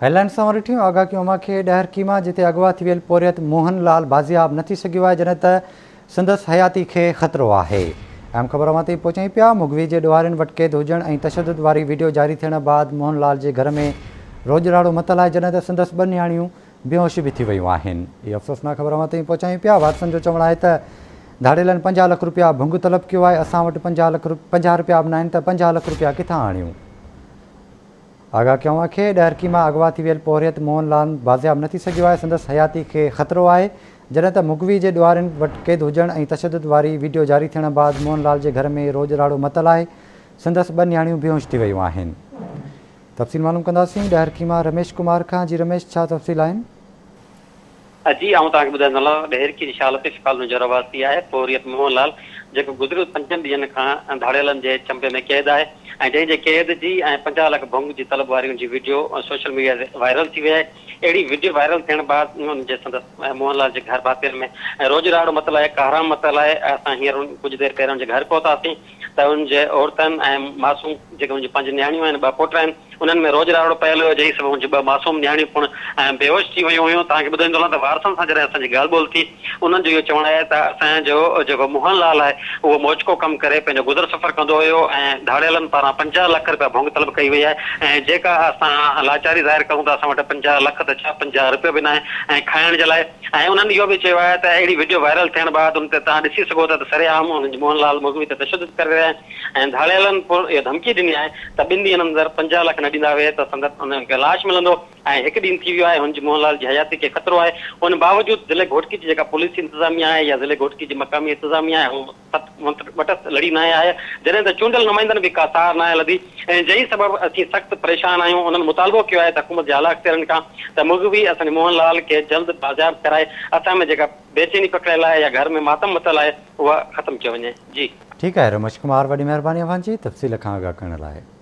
Headlines سان وري ٺيون آگاهه ڪيون اوهان کي ڏهرڪي مان جتي اغوا ٿي ويل پورهيت موهن لال بازياب نه ٿي سگهيو آهي جڏهن ته سندس حياتي کي خطرو آهي. اهم خبر اوهان تائين پهچايون پيا مغوي جي ڏوهارين وٽ قيد هجڻ ۽ تشدد واري وڊيو جاري ٿيڻ بعد موهن لال جي گهر ۾ روڄ راڙو متل آهي جڏهن ته سندس ٻه نياڻيون بيهوش به ٿي ويون آهن. هي افسوسناڪ خبر اوهان تائين پهچايون پيا وارثن جو چوڻ آهي ته ڌاڙيلن 50 لک روپيا ڀنگ طلب ڪيو آهي اسان وٽ 50 لک 50 روپيا به ناهن ته 50 لک روپيا ڪٿان آڻيون. آگاهه ڪيو اوهان کي، ڏهرڪي مان اغوا ٿي ويل پورهيت موهن لال بازياب نه ٿي سگهيو آهي، سندس حياتي کي خطرو آهي، جڏهن ته مغوي جي ڏوهارين وٽ قيد هجڻ ۽ تشدد واري ويڊيو جاري ٿيڻ بعد موهن لال جي گهر ۾ روڄ راڙو متل آهي، سندس ٻه نياڻيون بيهوش ٿي ويون آهن. تفصيل معلوم ڪنداسين ڏهرڪي مان رميش ڪمار کان، جي رميش ڇا تفصيل آهن؟ جي آئون توهان کي ٻڌائيندو هلان ڏهرڪي جي شاهه لطيف ڪالوني جو رهواسي آهي پورهيت موهن لال جيڪو گذريل پنجن ڏينهن کان ڌاڙيلن جي چنبي ۾ قيد آهي ۽ جنهن جي قيد جي ۽ 50 لک ڀنگ جي طلب واري ان جي وڊيو سوشل ميڊيا تي وائرل ٿي وئي آهي اهڙي وڊيو وائرل ٿيڻ بعد ان جي سندس موهن لال جي گهر ڀاتين ۾ روڄ راڙو متل آهي ڪهرام متل آهي اسان هينئر ڪجهه دير پهريان ان جي گهر پهتاسين ته ان جي عورتن ۽ معصوم جيڪي ان جون پنج نياڻيون آهن ٻه پٽ آهن انهن ۾ روڄ راڙو پيل هيو جنهن سبب ان جون ٻه معصوم نياڻيون پڻ بيهوش ٿي ويون هيون توهان کي ٻڌائيندو هلان ته وارثن سان جڏهن اسان جي ڳالهه ٻولهه ٿي انهن جو اهو چوڻ آهي ته اسان جو جيڪو موهن لال آهي اهو موچڪو ڪم ڪري پنهنجو گذر سفر ڪندو هيو ۽ ڌاڙيلن پاران 50 لک رپيا ڀونگ طلب ڪئي وئي آهي ۽ جيڪا اسان لاچاري ظاهر ڪرون ته اسان وٽ 50 لک ته ڇا 50 رپيو به ناهي ۽ کائڻ جي لاء ۽ انهن اهو به چيو آهي ته اهڙي وڊيو وائرل ٿيڻ بعد ان تي توهان ڏسي سگهو ٿا ته سرعام انهن جي موهن لال مغوي تي تشدد ڪري رهيا آهن ۽ ڌاڙيلن پڻ اهو ڌمڪي ڏني آهي ته ٻن ڏينهن اندر 50 لک نه ڏيندا وي ته سندن انهن کي لاش ملندو ۽ هڪ ڏينهن ٿي ويو آهي هن جي موهن لال جي حياتي کي خطرو آهي ان باوجود ضلعي گهوٽڪي جي جيڪا پوليس انتظاميا آهي يا ضلعي گهوٽڪي جي مقامي انتظاميا آهي اهو وٽس لڙي ناهي آيا، جڏهن ته چونڊيل نمائندن به ڪا سار ناهي لڌي ۽ جنهن سبب اسين سخت پريشان آهيون، انهن مطالبو ڪيو آهي ته حڪومت جي اعليٰ اختيارين کان ته مغوي اسان جي موهن لال کي جلد بازياب ڪرائي اسان ۾ جيڪا بيچيني پکڙيل آهي يا گهر ۾ ماتم متل آهي اها ختم ڪيو وڃي. جي. ٺيڪ آهي رمش ڪمار وڏي مهرباني اوهان جي تفصيل کان آگاهه ڪرڻ لاء.